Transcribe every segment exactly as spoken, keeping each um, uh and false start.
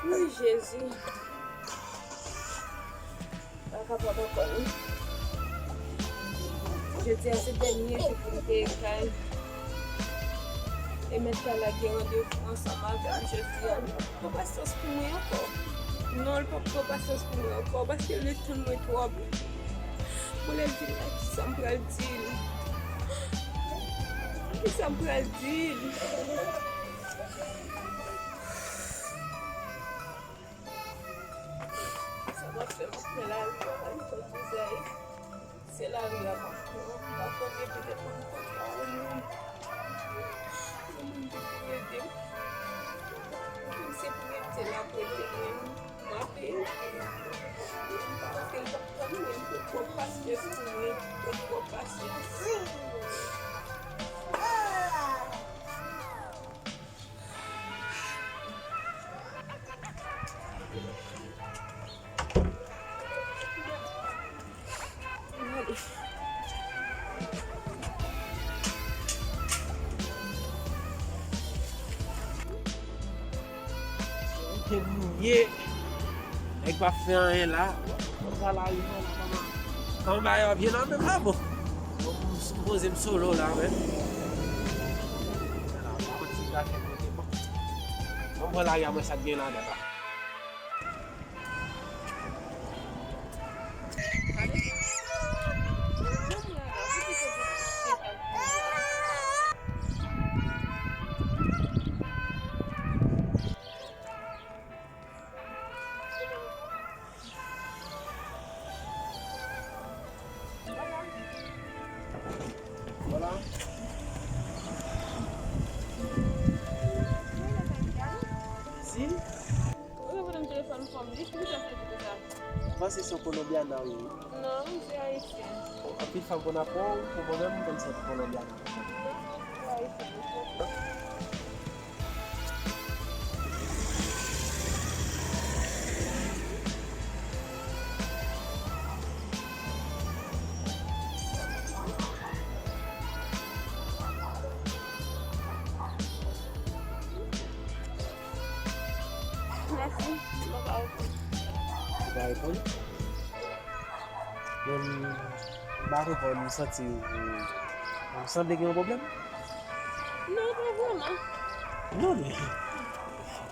Wi, Jezi. Pa kapab ankò, non. Jodi a se dènye jou pou m peye kay. E mèt kay la gen randevou ansanm avè m jodi a. Li p ap pran pasyans pou mwen ankò. Non, li p ap pran pasyans pou mwen ankò, paske li tann mwen twòp. Bon, lè l vin la, kisa m pral di l? Kisa m pral di l? Sa m ap fè, m ap pran lari a, m ap fè koze. Se lari a m ap pran. M pa konnen, petèt m ap kontre a yon moun. Yon moun ki pou ede m. Menm se pou rete la pou ede mwen, m ap peye. M pa konnen, l p ap tann mwen, m pran twòp pasyans pou mwen, m pran twòp pasyans. Kote nou ye? Nèg pa fè anyen la. Konsa la rive la, kòman? Kòman bagay yo ap ye la menm la, bon? Bon, m poze m solo la menm. Ala, pa konn si m ka fè kote, bon. Bon, m pran lari a, mwen sa k gen ladan la. Voilà. Mezi. Ou gen pwoblèm telefòn fanm li, poukisa w fè pito sa? M panse se yon Kolonbyana ou ye. Non, m se ayisyen. Anpil fanm konn ap wè w, pou mwen menm, m konn santi Kolonbyana. Non, m se ayisyen. Mèsi, m pa ka reponn. Ou pa reponn? Men, m pa konprann, m santi ou, ou sanble gen yon pwoblèm? Non, pa vrèman. Non, men,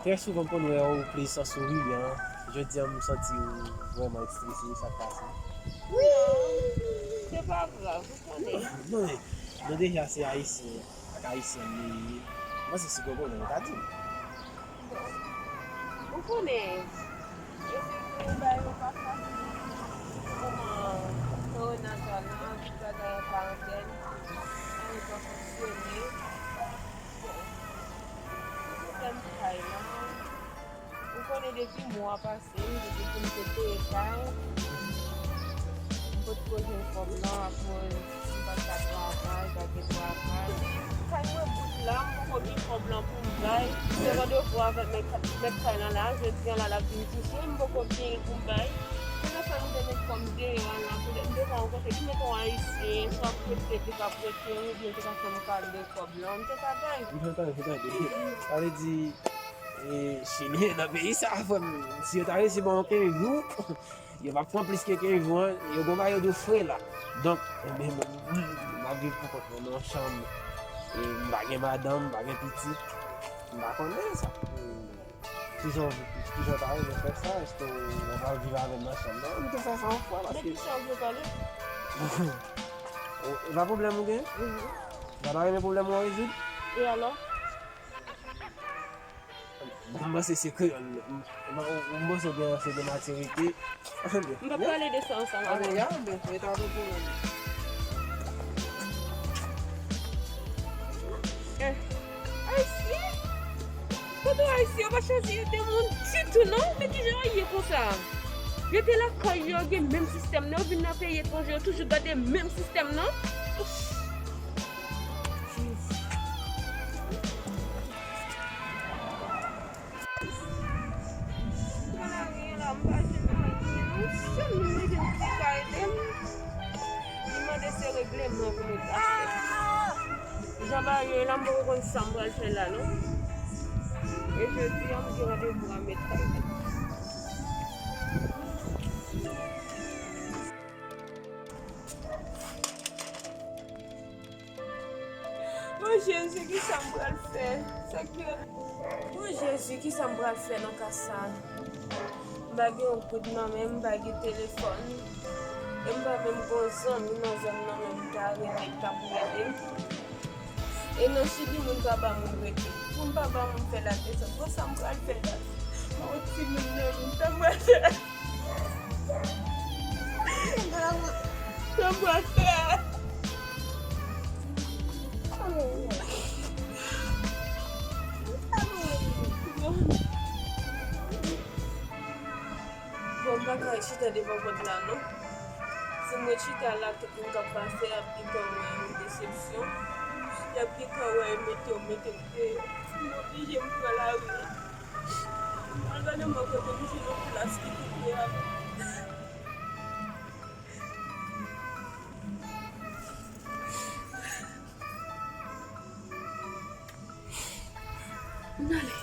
trè souvan m konn wè ou plis an souriyan. Jodi a, m santi ou vrèman estrese, sa k pase? Non, se pa grav, ou konnen. Non, men, nou deja se ayisyen ak ayisyèn nou ye. M panse si w gen pwoblèm, ou ka di m. Bon, ou konnen, yo te vin bay yo pa fasil. Kòman, kòwonatal lan, tout bagay an karantèn, anyen pa fonksyone. Bon, pwoblèm kay lan. Ou konnen depi mwa pase, m te di pou m te peye kay. M potko jwenn kòb lan akoz m pa t ka travay, pa gen travay. Kay mwen bout la, m poko gen kòb lan pou m bay. Se randevou avèk mèt, mèt kay lan la, jodi a la, l ap vin touche, m poko gen l pou m bay. Se nan sa m te met kòm deyò la, poutèt m te ka rankontre, li met yon ayisyen, swa prete, te ka prete, oubyen te ka fè m kado kòb lan, m te ka bay. M fè tande, fè tande. Sa vle di, e, chilyen nan peyi sa, frè m, si yo ta resi ba w kenz jou, yo p ap pran plis ke kenz jou an, yo gon bagay yo di w fre la. Donk, ebyen, m, m, m ap viv pou kont mwen nan yon chanm, e, m pa gen madanm, m pa gen pitit, m pa konnen sa. Kijan, kijan w ta renmen fè sa? Èske w pral viv avè m nan chanm nan? M te fè sa yon fwa, paske... De ki sa w vle pale? E pa pwoblèm ou gen? Mhm. Ou pa ta renmen pwoblèm ou an rezoud? E alò? M panse se kreyòl. M, m, m panse w gen ase de matirite. M p ap pale de sa ansanm avè w. Anben, ya, anben, e ta pou pwoblèm. Eh, ayisyen? Kote w ayisyen? Yo pa chwazi ede moun ditou, non. Men kijan yo ye konsa? Yo te lakay yo, yo gen menm sistèm nan. Yo vin nan peyi etranje, yo toujou gade menm sistèm nan. Ouf. Jezi. Nan lari an la, m pa jwenn anyen, non. Sèl moun mwen jwenn ki ka ede m, li mande se regleman pou nou ta fè. Jan bagay yo ye la, m poko konn sa m pral fè la, non. E jodi a, m gen randevou a medkay la. O Jezi, kisa m pral fè? Sa k gen? O Jezi, kisa m pral fè nan ka sa? M pa gen yon goud nan men m, m pa gen telefòn. E m pa menm gen yon zanmi nan zòn nan menm m ta rele k ta pou ede m. E nan Chili, moun pa ba moun rete. Moun pa ba moun fè ladesant. Bon, sa m pral fè la? Mwen, yon timoun nan men m, sa m pral fè? Sa m pral fè? Bon, m pa ka ret chita devan pòt la, non. Si mwen chita la, tout moun k ap pase ap gentan wè yon desepsyon. Y ap gentan wè yo mete yo mete m deyò. M oblije m pran lari a. Al gade mwen kote m jwenn yon plas ki pi pre a. M ale.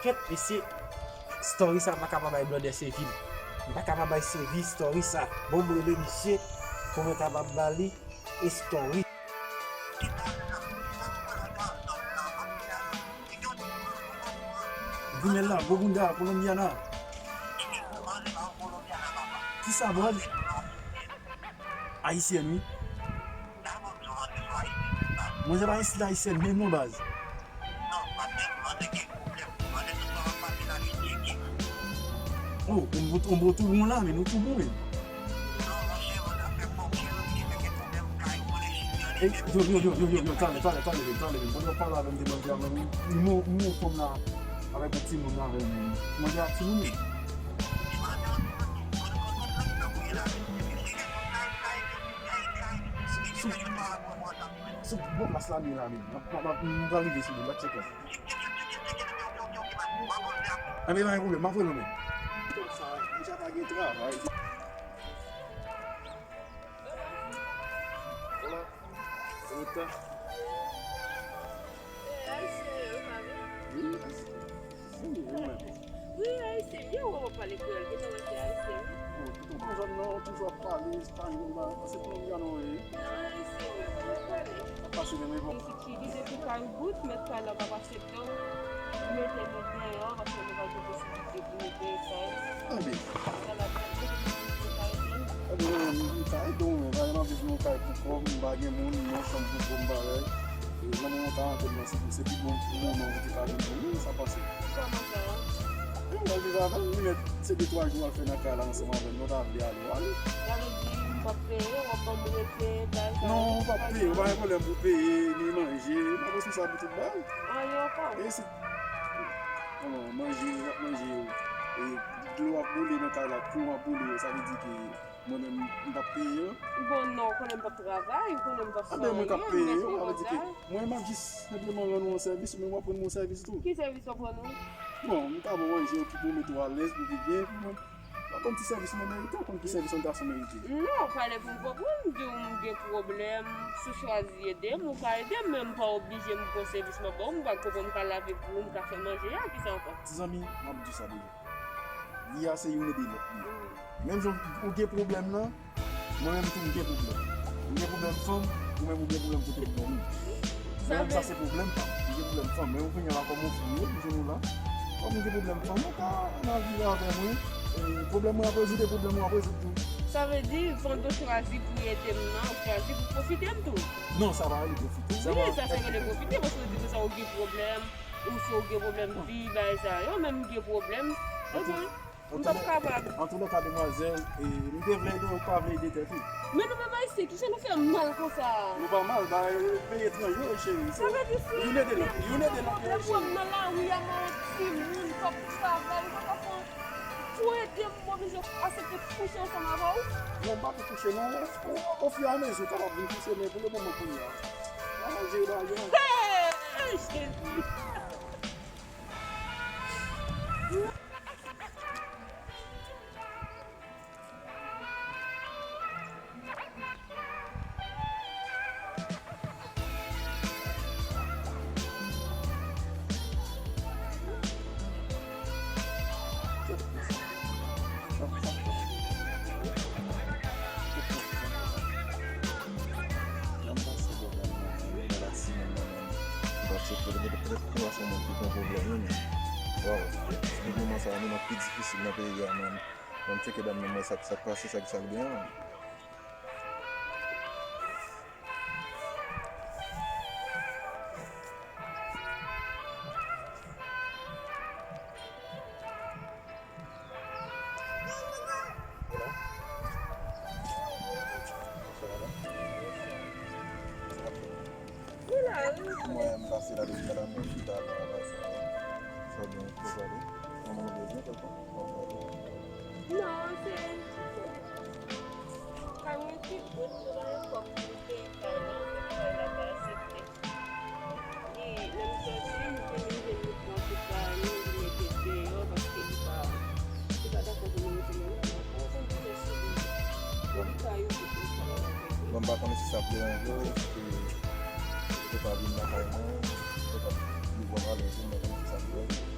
Kèt, mesye, story sa m pa ka pa bay blòdè sevi m. M pa ka pa bay sevi story sa. Bon, m rele misye pou mwen kapab ba li story. Grimèl la, gwo bounda, Kolonbyana. Kisa, bòz? Ayisyèn, wi. Mwen, se pa isit ayisyèn menm non, baz. Oh, on bo, on bo tou bon la, men nou tou bon, men. Ey, yo, yo, yo, yo, yo, yo, talè, talè, talè, men, talè, men. Pandan w ap pale avè m de manje a, men, m, m, m, fanm la, avèk yon timoun la, men, manje a timoun, men. Sou, sou, sou bò plas la, men, la, men. M, m, m, m pral rive sou li, m va tcheke. Anben, pa gen pwoblèm, m ap rele w, men. Konsa, deja pa gen travay. Hola, ¿cómo está? Wi, ayisyen, wi, ou menm. Wi, ayisyen, m ye wè w ap pale kreyòl, gentan wè se ayisyen, wi. Bon, tout bon zòn nan, toujou ap pale, pa gen ba, se Kolonbyano, wi. Non, ayisyen, wi, w ap pale. Ap pase menm epòk. Chili depi kay bout, mèt kay la pa pase tan, mete nou deyò, paske nou pa gen posiblite pou nou peye kay. Anben. Sa la, mete nou nan kay tou. Anben, mwen menm, m ka ede w, men pa gen anvi pou yon kay pou kò m, m pa gen moun, m nan chanm pou kò m, bagay. E nan moman karantèn nan, se, se pi bon moman pou te ka vin pou nou, sa pase. Kòman sa? E w al viv avè l, li mèt, se de twa jou w al fè nan kay la ansanm avè l, nou ta vle ale, w ale. Sa vle di, m p ap peye, w ap ban m rete, bay sa. Non, w p ap peye, w pa gen pwoblèm pou peye, ni manje, m ap responsab pou tout bagay. Anyen ankò? E si, bon, manje, w ap manje yo. E dlo ap boule nan kay la, kouran ap boule yo, sa vle di ke mwen menm, m p ap peye yo. Bon, non, ou konnen m p ap travay, ou konnen m p ap fè anyen, men se konsa. Anben, mwen k ap peye yo, sa vle di ke mwen, m ap jis senpleman rann ou yon sèvis, ou menm w ap rann mwen yon sèvis tou. Ki sèvis w ap rann mwen? Bon, m ka ba w manje, okipe w, mete w alèz, pou w viv byen, epi mwen, m ap rann ti sèvis mwen merite, ou konn ki sèvis yon gason merite. Non, pale pou m konprann, m di w m gen pwoblèm, si w chwazi ede m, ou ka ede m, men m pa oblije m gon sèvis m ap ba w, m pa konprann, m ka lave pou ou, m ka fè manje a, kisa ankò? Ti zanmi, m ap di w sa deja. Vi a se youn ede lòt li ye. Menm jan ou gen pwoblèm nan, mwen menm tou m gen pwoblèm. Ou gen pwoblèm fanm, ou menm ou gen pwoblèm kote pou dòmi. Mwen menm sa se pwoblèm pa m. M gen pwoblèm fanm. Men ou kounye a la kòm yon fanm, wi, m jwenn ou la. Kòm ou gen pwoblèm fanm, ou ka ann al viv avè mwen. E, pwoblèm mwen ap rezoud e pwoblèm ou ap rezoud tou. Sa vle di, pandan w chwazi pou ede m nan, ou chwazi pou pwofite m tou. Non, sa pa rele pwofite. Wi, sa se rele pwofite, paske w di konsa ou gen pwoblèm. ou si w gen pwoblèm fi, bagay sa yo, menm m gen pwoblèm. Ebyen, m p ap kapab. Antouka, demwazèl, e, m te vle ede w, ou pa vle ede tèt ou. Men nou menm Ayisyen, kijan nou fè mal konsa? Nou pa mal, ba, e, peyi etranje yo, cheri. Sa vle di si youn ede lòt, youn ede lòt yo, cheri. Pwoblèm nan lari a, mwen yon timoun, fòk m travay, mwen pa fè yon Pou ede m, m oblije aksepte kouche ansanm avè w? Non, m pa pou kouche, non. O, o, o fur et à mesure, w kapab vin kouche, men pou le moman kounye a. An, jere bagay yo. Hey! Jezi! Waw, nan moman sa a, nou nan pi difisil nan peyi a, man. Bon, tcheke dam nan, mwen, sa k, sa k pase, sa k, sa k gen an. Mwen, m pase la depi talè, mwen chita la, la, sa. Sa byen, ou pale? Manman ou byen, papa? Non, se kay mwen ki kout, se pa yon kòb pou peye kay la, men kay la pa aksepte. Li, lè m sòti, m vin, m vin, li pran tout bagay nou, li mete deyò, paske li pa, li pa dakò pou nou rete menm jan ankò, konn ki lè sou li. Bon, m pa yo kote sa va. Bon, m pa konnen si sa ap deranje w, si w te pa vin nan kay mwen, ou te ka di bon, ale, m pa konnen si sa ap deranje w.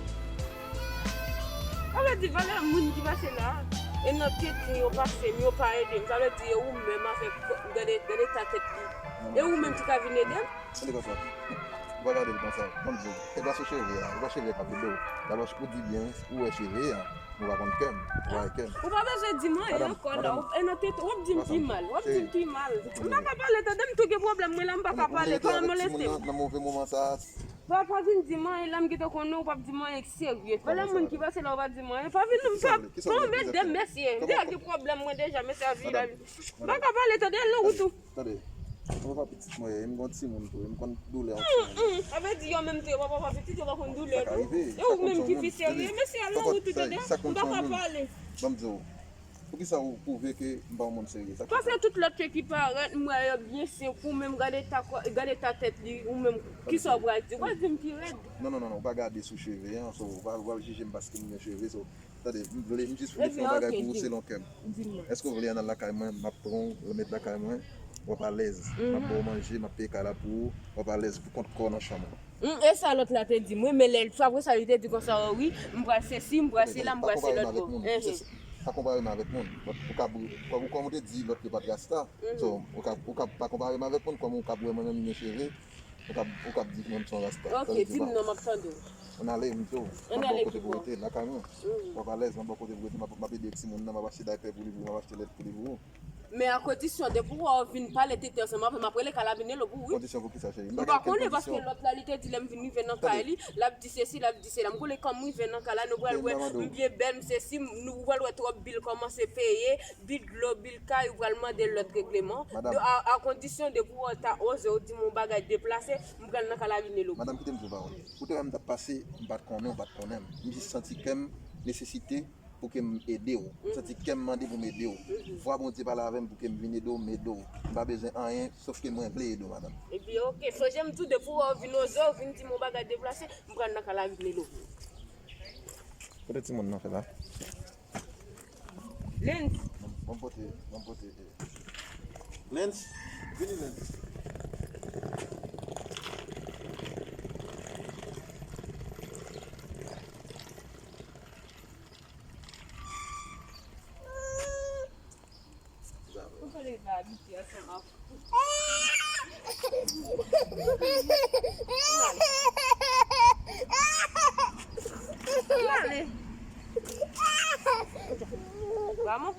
Sa vle di, valè moun ki pase la, e nan tete yo pase m, yo pa ede m. Sa vle di, e ou menm avèk, gade, gade eta tèt li. E ou menm ki ka vin ede m? Tande konsa. Ou pa gade l konsa. Ban m di w. E pa sou cheve a. E pa cheve a k ap ede w. Dabò, ou di byen, ou wè cheve a. Ou pa konn kè m. Ou wè kè m. Ou pa bezwen di m anyen ankò la. E nan tete, w ap di m pi mal. W ap di m pi mal. M pa ka pale, tande, m tou gen pwoblèm. Mwen la, m pa ka pale. Kòman m lese m? Nan move moman sa a. Pa, pa vin di m anyen, la m gentan konnen ou p ap di m anyen ki serye. Valè moun ki pase la, ou pa di m anyen. Pa vin, pa, pa ede m, mesye. M deja gen pwoblèm, mwen deja, mesye, a vi la. M pa ka pale, tande, al nan wout ou. Tande, mwen pa pitit mwen ye, m gon timoun tou, m konn doulè yon timoun. Sa vle di yo menm tou, yo pa papa pitit, yo pa konn doulè tou. E ou menm ki pi serye, mesye, al nan wout ou, tande, m pa ka pale. Ban m di w, poukisa ou pwouve ke m pa yon moun serye? Sa k fè sa? Paske tout lòt yo ki parèt, m wè yo byen senp, ou menm gade eta kò, gade eta tèt li, ou menm, kisa w pral di? W pral di m pi rèd. Non, non, non, non, ou pa gade sou cheve an, so, ou pa, ou pa jije m paske m gen cheve, so, tande, m vle, m jis vle fè yon bagay pou ou selon kè m. Èske w vle ann al lakay mwen, m ap pran w, ou met lakay mwen, w ap alèz, m ap ba w manje, m ap peye kay la pou ou, w ap alèz pou kont kò w nan chanm ou. Hmm, e sa lòt la te di m, wi, men lè, apre sa, li te di konsa, wi, m pral sesi, m pral sela, m pral se lòt bò. Pa konpare m avèk moun. Ou ka, ou, kòm ou te di, lòt yo pa t rasta. So, ou ka, ou ka pa konpare m avèk moun, kòm ou ka wè mwen menm m gen cheve, ou ka, ou ka di mwen m se yon rasta. Ok, di m non, m ap tande w. Ann ale, m di w. M ap ba w kote pou w rete, lakay mwen. W ap alèz, m ap ba w kote pou w rete, m ap, m ap ede timoun nan, m ap achte daypè pou li, pou li, m ap achte lèt pou li, pou ou. Men a kondisyon, depi w wè w vin pale tete ansanm avè m, m ap rele kalabinelo pou ou, wi. Kondisyon pou kisa, cheri? M pa konnen, paske lòt la, li te di lè m vin rive nan kay li, l ap di sesi, l ap di sela. M konnen kan m rive nan kay la, nou pral wè m byen bèl, m sesi, m, nou pral wè twòp bil kòmanse peye, bil dlo, bil kay, ou pral mande lòt regleman. A, a kondisyon, depi w wè w ta oze, w di m yon bagay deplase, m pral nan kalabinelo pou ou. Madanm, kite m di w pawòl. Ou te wè m t ap pase, m pa t konnen, ou pa t konnen m. M jis santi kè m nesesite pou ke m ede w. M santi kè m mande pou m ede w. Vwa Bondye pale avè m pou ke m vin ede w, m ede w. M pa bezwen anyen, sof ke mwen vle ede w, madanm. Ebyen, ok. Sonje m tou, depi w vin oze, w vin di m yon bagay deplase, m pral nan kalabinelo. Kote timoun nan fè la? Lens. Ban m pote, ban m pote, eh. Lens, vini, Lens. Ou pa leve abitye ansanm ak Ou ale. Vamos.